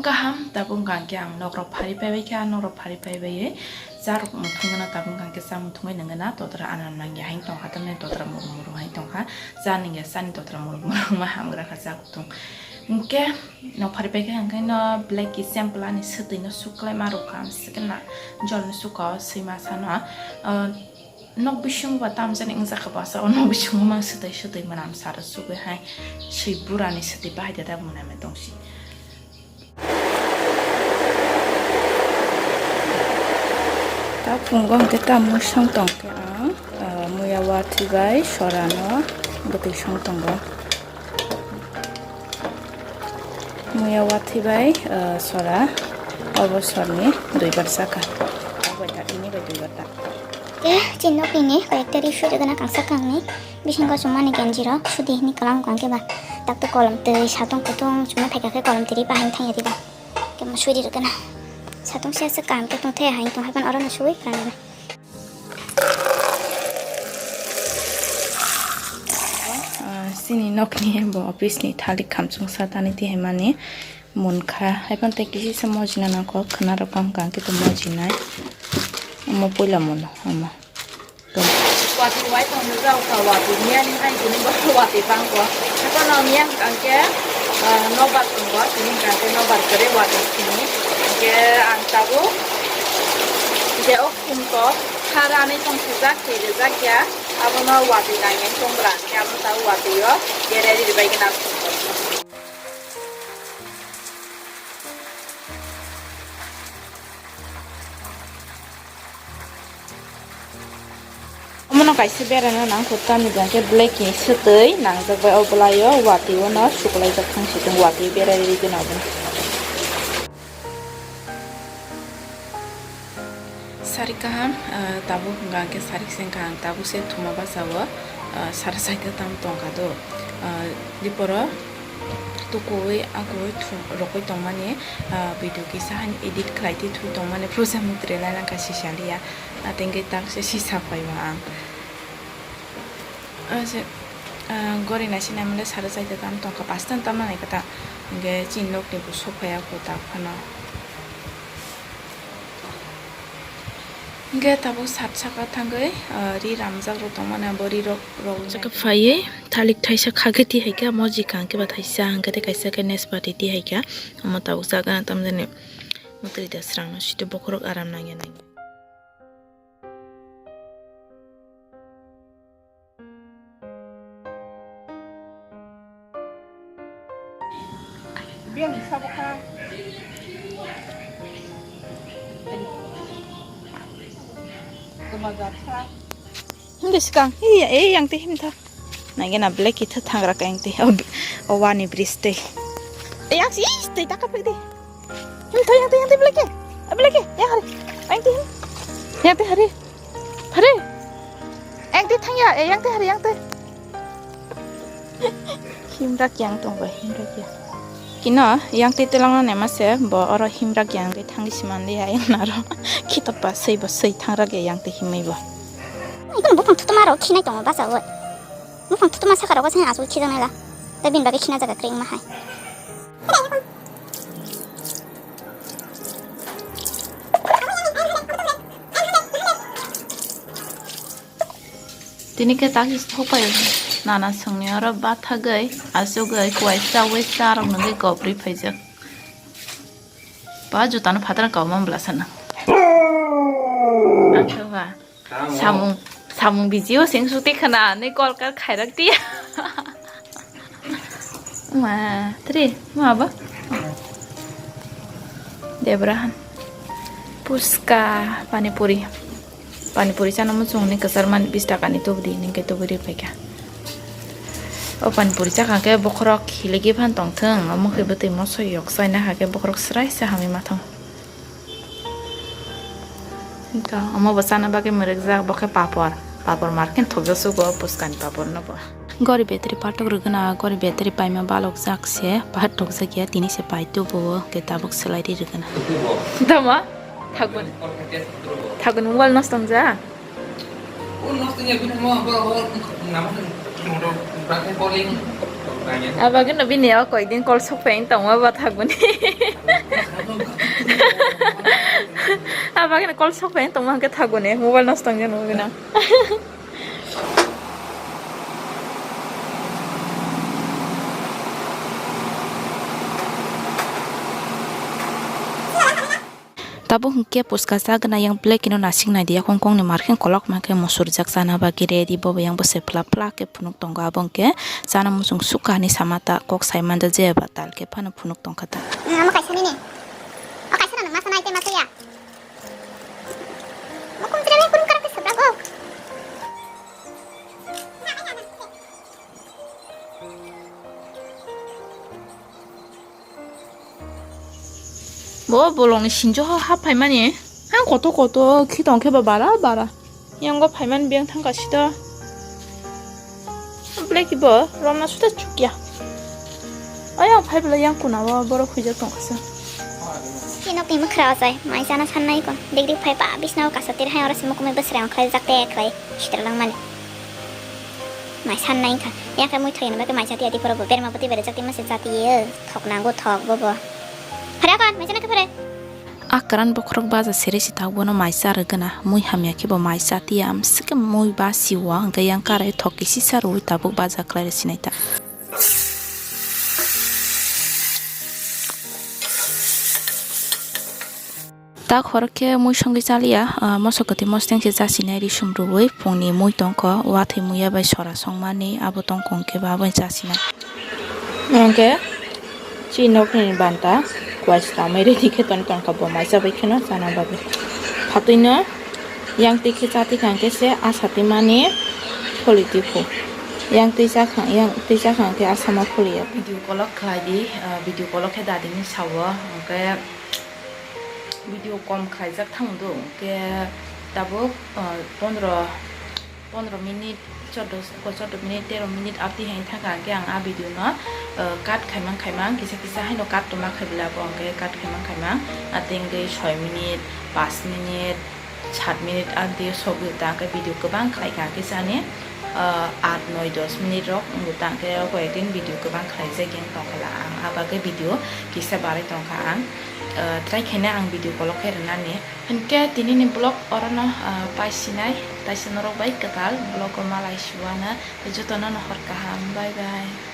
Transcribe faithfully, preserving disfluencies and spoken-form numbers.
Kaham, tabuk hwnkha khe ang nokrok phari phaibai kha, nokrok phari phaibai charok muthungna, tabuk hwnkha khe cha muthungwi nangna, totra anam nangya hain tongkha, tamni totra muru muru hain tongkha, cha nangya chani totra muru muru ma hamgra kha cha kutung. Hwnkhe nok phari phai kha hwnkhe no black ki sample ani swtwi no suklai ma rwkha, am swkhe na jol no suka o swima sano, ah, Nok bisingo ba tamjani wngjakha basa, o nok bisingo mang swtwi swtwi mwnam sara sugwi hai swi burani swtwi bahai da da mwnam tongsi. Ta phungo hwnkhe ta mui song tongkhe ang, ah, muya watwi bai sorano bwtwi song tongo. Muya watwi bai, ah, sora obo sorni duibar saka. Abo bai ta, ini bai duibar ta. Tei chini nokni ni koi ekta ri suri gana kangsa kangni bisingo chumani genji rok sudi hini kwlang kong khe ba. Takto kolom twi satong kutung chuma thaika khe kolom twi ri bahai thang ya diba. Kemo suri rok gana. Satong sia se kam kutung the hai tong hai pan oro no sui kwrang ba. Ah, chini nokni bo office ni thalik khamchung sa tani tihai mani munkha. Hai phano tei kisi se mojina nangkok khwna rok kam kang khe tong mojinai. Omo puila muno omo. Watwi wai tong jak kha, watwi miyani hai tini bo watwi bangko. Hai phano miyang kang khe, ah, nobar tongo, tini kang khe nobar kwrwi watwi sini. Hwnkhe ang tabuk je o khumto kha ranwi tong sijak, twi rijak ya. Abono watwi nangya tong bwla, hwnkhe abono tabuk watwi o berai ri bai gana. Omono kaisa berana nang kho tamni jang khe black ni swtwi nangjak bai o bwlai o watwi o no suklaijak thang si tongo watwi berai ri gana obo. Sari kaham, ah, tabuk hwnkha hwnkhe sari se wngkha ang tabuk se thuma basa o, ah, sara saita tam tongkha do, ah, diporo tukui agui thum rokoi tongmani, ah, video kisa hani edit khlai twi thwi tongmani prosa muktre nai nangkha sisaliya, atengke tak se sisa phaiwa ang. Ah, se, ah, gori nai se nai mole sara saita tam tongkha, pasta tam nai kata, hwnkhe chini nokni bo sophai ya kho tak phano. Hwnkhe tabuk sat saka thangwi, ah, ri ramjak rok tongmani abo ri rok rok. Saka phaiwi thalik thaisa khakhe tihai khe amo jikang khe ba thaisa hwnkhe tei kaisa khe nespati tihai khe amo tabuk jaga tamjani mwtwi da srang no site bokhorok aram nangya nangya. Biyang ni sabo kha. Tuma jat kha. Hindi sikang. Iya, eh, yang tihim tha. Nage na black itu thangra ka yang tih. Oh, bi-, oh, wani bris teh. Eh, yang si, ih, teh, taka pek deh. Him tho yang teh, yang teh black ya. Ah, black ya, yang hari. Yang teh him. Yang teh hari. Hari. Yang teh thang ya, eh, yang teh hari, yang teh. Himrak yang tong bai, himrak yang. Kino, yang teh telang na nema se, bo oro himrak yang teh thang si man liya yang naro. Kita pa sei bo sei thangra ge yang teh himai bo. Ikan bupang tutu maro, kinai tong basa oi. Bupang tutu masa karo ko sen asu kidang nela. Tapi bagi kina jaga kering mahai. Tini khe tak is thopai nana songni oro bathagwi, asugwi, kuai chaui, charok nungwi kobrwi phaijak. Ba jutano phataro kauma bwla sana. Athaba. Samung, samung biji o sing suti khana, ni kol kar khairak tiya. Ma, tri, ma ba? Debrahan. Puska, pani puri. Pani puri chana muchung ni kwchar man bis taka ni tubudi, ningke tubudi paikha. O pani puri chakha khe bokhorok hiligi phan tongthung, omo khe bwtwi moso yok chaina hakhe bokhorok srai se hamwi mathang. Wngkha, omo bo chana bagwi mwrwkjak, bo khe papor. Papor mar khe thokjak sugo, puskani papor no bo. Gori battery patok rwgwna, gori battery paima balokjak se, patok jak ya, tini se pai tubuo, khe tabuk swlai ri rwgwna. Tamo? Thakbun. Thakbun mobile nosto wngja? Abagwino bini o koikdin call sokphai wng tongma ba thakbuni. Abagino kol sok bai tongma hwnkhe thago ne, mobile nosto wngya nugwi na. Tabuk hwnkhe puska chagwna yang black ino nasik nai di, yakung kong ni markheng kolok mankhe musur jak chana bagwi ready, bo yang bwsai pla pla khe phunuk tongo, abo hwnkhe chana muchung sukha hinwi sama ta kok sai manja je ba tal khe phano phunuk tongkha ta. Omo kaisa nini. O kaisa no masa nai tei masa ya. Mukum tira nai kun karak sabra go. Bo bolongni sinjo hap phaimani. Ang koto koto khitong khe ba bara bara. Yango phaimani beng thangka sida. Black bo romna suda chukya. Ayang phai bela yang kuna bo borok huijak tongkha sa. Chinok ni mukra ojai, mai chana sannai kon. Dik dik phai ba bisna o kasa tir hai oro simo kumui bwsra ang khlai jak te khlai sitra langmani. Mai sannai kha. Yang khe mui thoyani bagwi mai chati adi poro bo berma bwtwi bere jak te mase chati ye. Thok nango thok bo bo. Phare kon, mai chana khe phare. A kwran bokhorok baja sere si tabuk bono mai cha rwgwna, mui hamya khe bo mai cha tiya, amswk khe mui ba si o, hwnkhe yang karai thok kisi cha rwui tabuk baja khlai rw sinai ta. Ta khorok khe mui songwi cha liya, ah, moso kwtwi mosteng se cha sinai risum rwui phungni mui tongkho, wathwi muiya bai sora songmani abo tongkho hwnkhe bo abono cha sinai. Hwnkhe chini nokni banta kuaisa tamwi ready khe tong tongkha bo mai chabai kheno chana bagwi. Phatwino yang twi khe cha twi kha hwnkhe se asa twi mani pholi twi phu. Yang twi cha kha, yang twi cha kha hwnkhe asa ma pholi ya. Video kolok khlai di, ah, video kolok khe dadini sawo, hwnkhe video kom khlaijak thang do, hwnkhe tabuk, ah, pondro pondro minute, chordo, chordo minute, tero minute abdi hai thangkha hwnkhe ang a video no, ah, cut khaimang khaimang, kisa kisa haino cut tongma khaibla bo hwnkhe cut khaimang khaimang, atengwi soi minute, pas minute, sat minute abdi sogwi ta hwnkhe video kwbang khlaikha hwnkhe sani, ah, aat, noi, dos minute rok wngwi ta hwnkhe koi ek din video kwbang khlaijak yang tongkha la ang, abagwi video kisa barai tongkha ang, ah, try khaina ang video kolok khe rwnani. Hinkhe tinini vlog orono, ah, paisinai, taisa norok bai kwtal vlog o malai siwana, jotono no hor kaham, bye bye.